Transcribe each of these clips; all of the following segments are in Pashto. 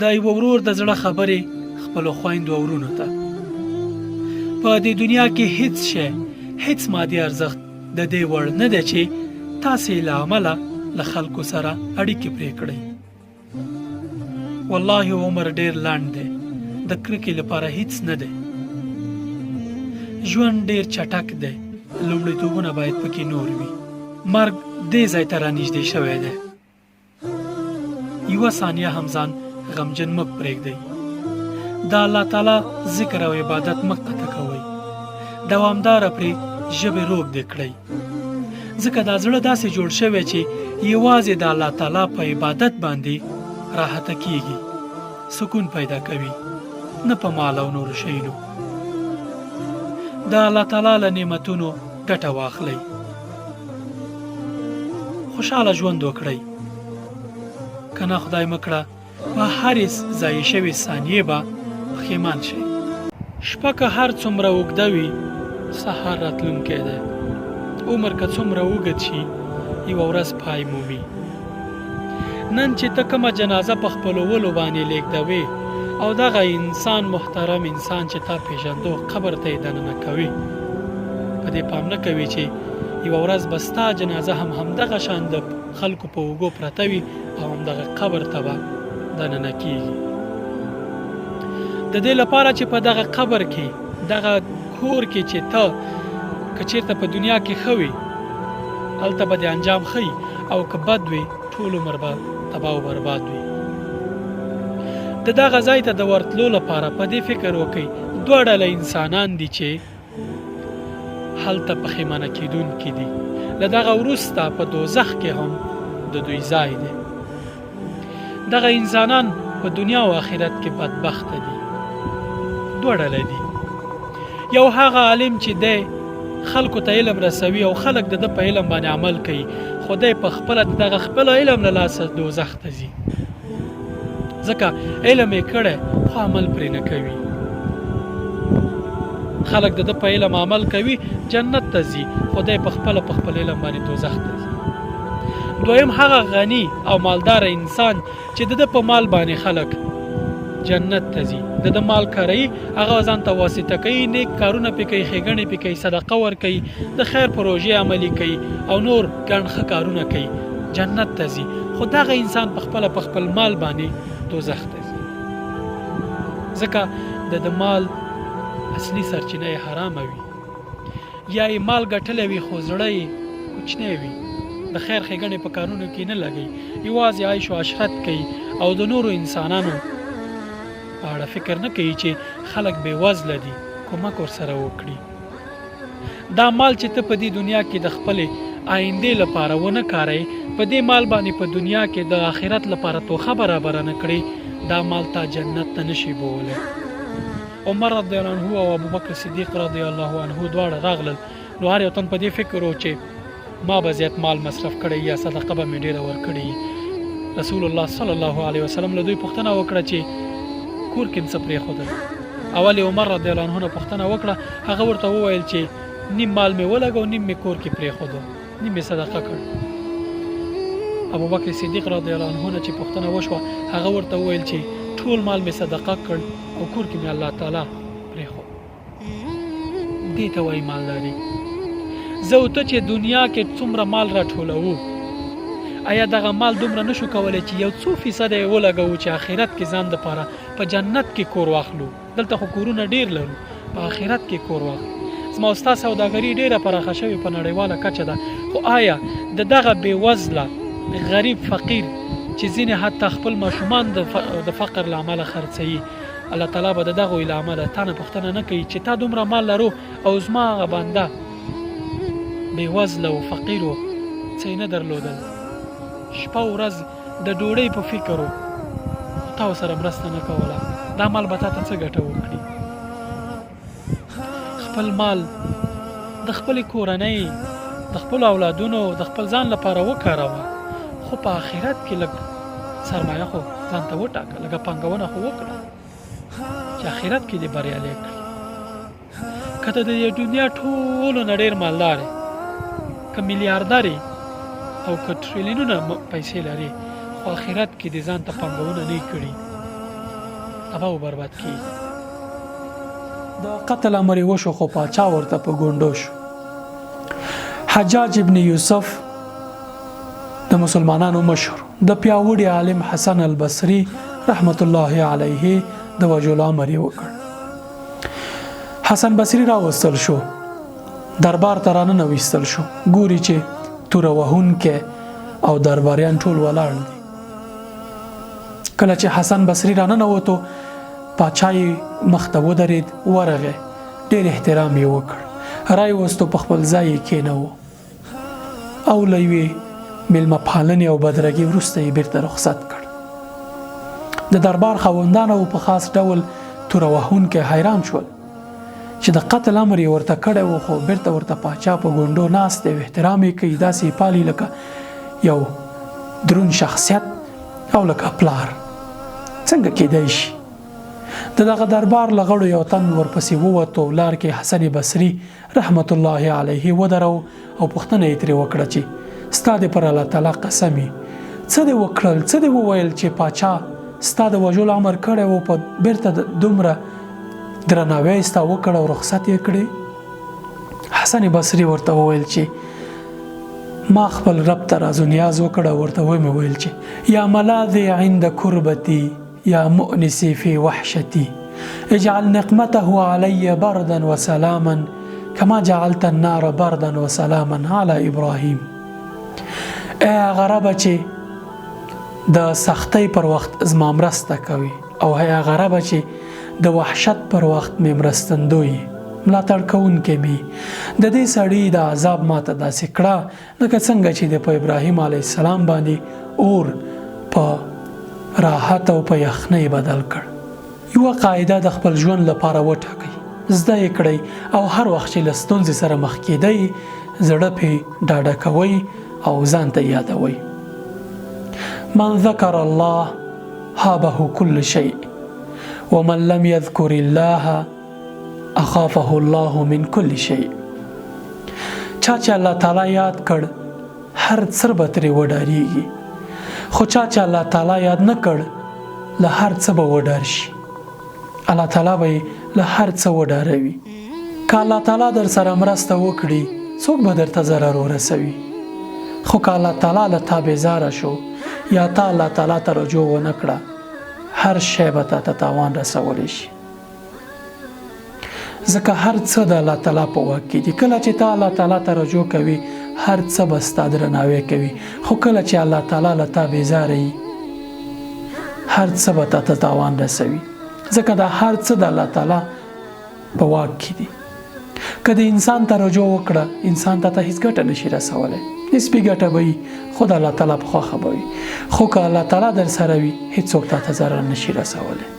د یوه ورور د زړه خبرې خپلو خویندو او وروڼو ته. په دې دنیا کې هیڅ شی، هیڅ مادي ارزښت د دې وړ نه دی چې تاسې یې له امله له خلکو سره اړیکې پرې کړئ. والله عمر ډیر لنډ دی، د کرکې لپاره هیڅ نه دی. ژوند ډیر چټک دی، لومړیتوبونه باید پکې نور وي. مرګ دې ځای ته رانږدې شوی دی. یوه ثانیه هم ځان غمجن مه پرېږدئ. د الله تعالی ذکر او عبادت مه قطع کوئ. دوامداره پرې ژبې روږدې کړئ. ځکه دا زړه داسې جوړ شوی چې یوازې د الله تعالی په عبادت باندې راحته کیږي، سکون پیدا کوي، نه په مال او نورو شیانو. د الله تعالی له نعمتونو ګټه واخلئ. خوشاله ژوند وکړئ، کنه خدای مکړه په هرې ضایع شوې ثانیې به پښیمان شئ. شپه که هر څومره اوږده وي، سهار راتلونکی دی. عمر که څومره اوږد شي، یوه ورځ پای مومي. نن چې ته کومه جنازه په خپلو ولو باندې لېږدوې او دغه انسان، محترم انسان چې تا پېژندو، قبر ته یې دننه کوې، په دې پام نه کوې چې یوه ورځ به ستا جنازه هم همدغه شان د خلکو په اوږو پرته وي او همدغه قبر ته به دننه کیږي. د دې لپاره چې په دغه قبر کې، دغه کور کې چې ته که چیرته په دنیا کې ښه وي، هلته به د انجام ښه وي، او که بد وي، ټول عمر به تباه او برباد وي. د دغه ځای ته د ورتلو لپاره په دې فکر وکړئ، دوه ډله انسانان دي چې هلته پښیمانه کیدونکي دي، له دغه وروسته په دوزخ کې هم د دوی ځای دی. دغه انسانان په دنیا او آخرت کې بدبخته دي. دوه ډله دي. یو هغه عالم چې دی خلکو ته علم رسوي او خلک د ده په علم باندې عمل کوي، خو دی په خپله د دغه خپل علم له لاسه دوزخ ته ځي، ځکه علم یې کړی خو عمل پرې نه کوي. خلک د ده په علم عمل کوي، جنت ته ځي، خو دی په خپله په خپل علم باندې دوزخ ته ځي. دویم هغه غني او مالدار انسان چې د ده په مال باندې خلک جنت ته ځي، د ده مال کاروي، هغه ځان ته واسطه کوي، نیک کارونه پې کوي، ښېګڼې پې کوي، صدقه ورکوي، د خیر پروژې عملي کوي او نور ګڼ ښه کارونه کوي، جنت ته ځي، خو دغه انسان په خپله په خپل مال باندې دوزخ ته ځي، ځکه د ده مال اصلي سرچینه یې حرامه وي، یا یې مال ګټلی وي خو زړه یې کوچنی وي، د خیر ښېګڼې په کارونو کې نه لګوي، یوازې عیش و عشرت کوي او د نورو انسانانو په اړه فکر نه کوي چې خلک بې وزله دي، کومک ورسره وکړي. دا مال چې ته په دې دنیا کې د خپلې آیندې لپاره ونه کاروې، په دې مال باندې په دنیا کې د آخرت لپاره توښه برابره نه کړې، دا مال تا جنت ته نه شي بوولی. عمر رضی الله عنه او ابوبکر صدیق رضی الله عنه دواړه راغلل، نو هر یو تن په دې فکر و چې ما به زیات مال مصرف کړی یا صدقه به مې ډیره ورکړي. رسول الله صلی الله علیه وسلم له دوی پوښتنه وکړه چې کور کې څه پرېښودل. اول عمر رضی الله عنه نه پوښتنه وکړه، هغه ورته وویل چې نیم مال مې ولګو، نیم مې کور کې پرېښودو، نیم مې صدقه کړ. ابوبکر صدیق رضی الله عنه نه چې پوښتنه وشوه، هغه ورته وویل چې ټول مال مې صدقه کړ او کور کې مې الله تعالی پرېښود. دې ته وایي مالداري. زه او ته چې دنیا کې څومره مال راټولوو، آیا دغه مال دومره نشو کولی چې یو څو فیصده یې ولګوو چې آخرت کې ځان دپاره په جنت کې کور واخلو؟ دلته خو کورونه ډیر لرو، په آخرت کې کور واخلو. زما او ستا سوداګري ډیره پراخه شوې، په نړیواله کچه ده، خو آیا د دغه بېوزله غریب فقیر چې ځینې حتی خپل ماشومان د فقر له امله خرڅوي، الله تعالی به د دغو له امله تا نه پوښتنه نه کوي چې تا دومره مال لرو او زما هغه بنده بې وزله او فقیر و، څه یې نه درلودل، شپه ورځ د ډوډۍ په فکر و، خو تا ورسره مرسته نه کوله، دا مال به تا ته څه ګټه وکړي؟ خپل مال د خپلې کورنۍ، د خپلو اولادونو، د خپل ځان لپاره وکاروه، خو په آخرت کې لږ سرمایه خو ځان ته وټاکه، لږه پانګونه خو وکړه چې آخرت کې دې بریالی کړي. که ته د دې دنیا ټولو نه ډېر مالدار یې، که میلیاردر یې او که ټریلینونه پیسې لرې، خو آخرت کې دې ځان ته پانګونه نه کړي، تباه او برباد کیږي. د قتل امر یې وشو خو پاچا ورته په ګونډو شو. حجاج ابن یوسف د مسلمانانو مشر د پیاوړي عالم حسن البصري رحمت الله علیه د وژلو امر یې وکړ. حسن بصري راوستل شو، دربار ته راننویستل شو، ګوري چې توره وهونکی او درباریان ټول ولاړ دي. کله چې حسن بصري راننوتو، پاچا یې مخ ته ودرید، ورغی، ډېر احترام یې وکړ، رایوستو، په خپل ځای یې کېنوو او له یوې مېلمه پالنې او بدرګې وروسته یې بېرته رخصت کړ. د دربار خاوندان او په خاص ډول توره وهونکی حیران شول چې د قتل امر یې ورته کړی و، خو بېرته ورته پاچا په ګونډو ناست دی او احترام یې کوي، داسې یې پالي لکه یو درون شخصیت او لکه پلار. څنګه کېدای شي؟ د دغه دربار له غړو یو تن ورپسې ووت او لار کې حسن بصري رحمت الله علیه ودرو او پوښتنه یې ترې وکړه چې ستا دې پر الله تعالی قسم وي، څه دې وکړل، څه دې وویل چې پاچا ستا د وژلو امر کړی و، په بیرته دومره درناوی ستا وکړ او رخصت یې کړې؟ حسن بصري ورته وویل چې ما خپل رب ته راز و نیاز وکړ او ورته ومې ویل چې یا ملاذي عند کربتي یا مؤنسي في وحشتي اجعل نقمته علي بردا وسلاما كما جعلت النار بردا وسلاما على ابراهيم. ای هغه ربه چې د سختۍ پر وخت زما مرسته کوي، او ای هغه ربه چې د وحشت پر وخت مې مرستندوی ملاتړ کوونکی مې، د دې سړي د عذاب ماته داسې کړه لکه څنګه چې د په ابراهیم علیه السلام باندې اور په راحت او په یخنۍ بدل کړ. یوه قاعده د خپل ژوند لپاره وټاکئ، زده یې کړئ او هر وخت چې له ستونزې سره مخ کېدئ زړه پرې ډاډه کوئ او ځان ته یادوئ. من ذکر الله هابه كل شيء ومن لم يذكر الله اخافه الله من كل شيء. چا چې الله تعالی یاد کړ هر څه به ترې وډارېږي، خو چا چې الله تعالی یاد نه کړ له هر څه به وډار شي. الله تعالی به یې له هر څه وډاروي. که الله تعالی در سره مرسته وکړي څوک به درته ضرر ورسوي، خو که الله تعالی له تا بېزاره شو یا تا الله تعالی ته رجوع ونه کړه، هر شی به تا ته تاوان رسولی شي. ځکه هر څه د الله تعالی په واک کې دي. کله چې تا الله تعالی ته رجوع کوي هر څه به ستا درناوی کوي، خو کله چې الله تعالی له تا بېزاره وي هر څه به تا ته تاوان رسوي، ځکه دا هر څه د الله تعالی په واک کې دي. که د انسان ته رجوع وکړه انسان ته ته هیڅ ګټه نشي رسولی، نسبي ګټه به وي خو د الله تعالی په خوښه به وي، خو که الله تعالی در سره وي هیڅوک تا ته ضرر نشي رسولی.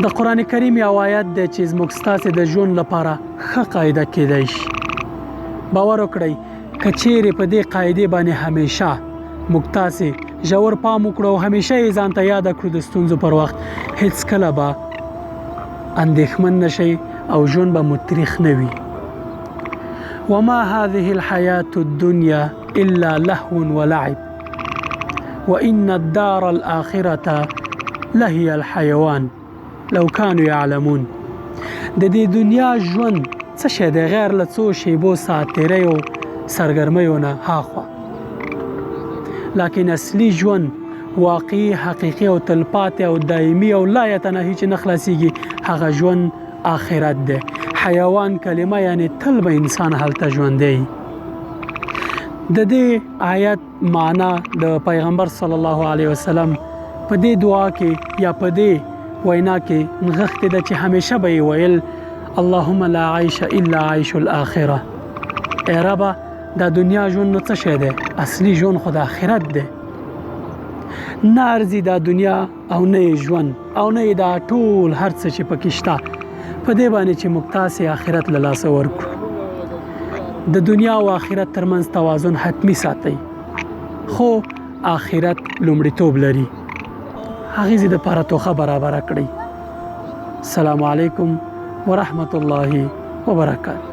د قرآن کریم یو آیت دی چې زموږ ستاسې د ژوند لپاره ښه قاعده کېدای شي. باور وکړئ که چیرې په دې قاعدې باندې همیشه موږ تاسې ژور پام وکړو او همیشه یې ځان ته یاده کړو د ستونزو پر وخت، هیڅکله به اندېښمن نه شئ او ژوند به مو تریخ نه وي. وما هذه الحياة الدنيا إلا لهو ولعب وإن الدار الآخرة لهي الحيوان لو كانوا يعلمون. د دې دنیا ژوند څه شی دی غیر له څو شیبو ساعتېریو سرګرمیو نه هاخوا، لکن اصلي ژوند واقعي حقیقي او تلپاتې او دایمي او لا یتناهي چې نه خلاصیږي هغه ژوند آخرت دی. حیوان کلمه یعنی تل به انسان هلته ژوندی. د دې آیت معنا د پیغمبر صلی الله علیه وسلم په دې دعا کې یا په دې وینا کې نغښتې ده چې همیشه به یې ویل اللهم لا عیش الا عیش الاخره. ای ربه دا دنیا ژوند نو څه شی دی؟ اصلي ژوند خو د آخرت دی. نه ارزي دا دنیا او نه یې ژوند او نه یې دا ټول هر څه چې پکې شته په دې باندې چې موږ تاسې آخرت له لاسه ورکړو. د دنیا او آخرت ترمنځ توازن حتمی ساتئ، خو آخرت لومړیتوب لري. هغې دپاره توښه برابره کړئ. السلام علیکم ورحمت الله وبرکاته.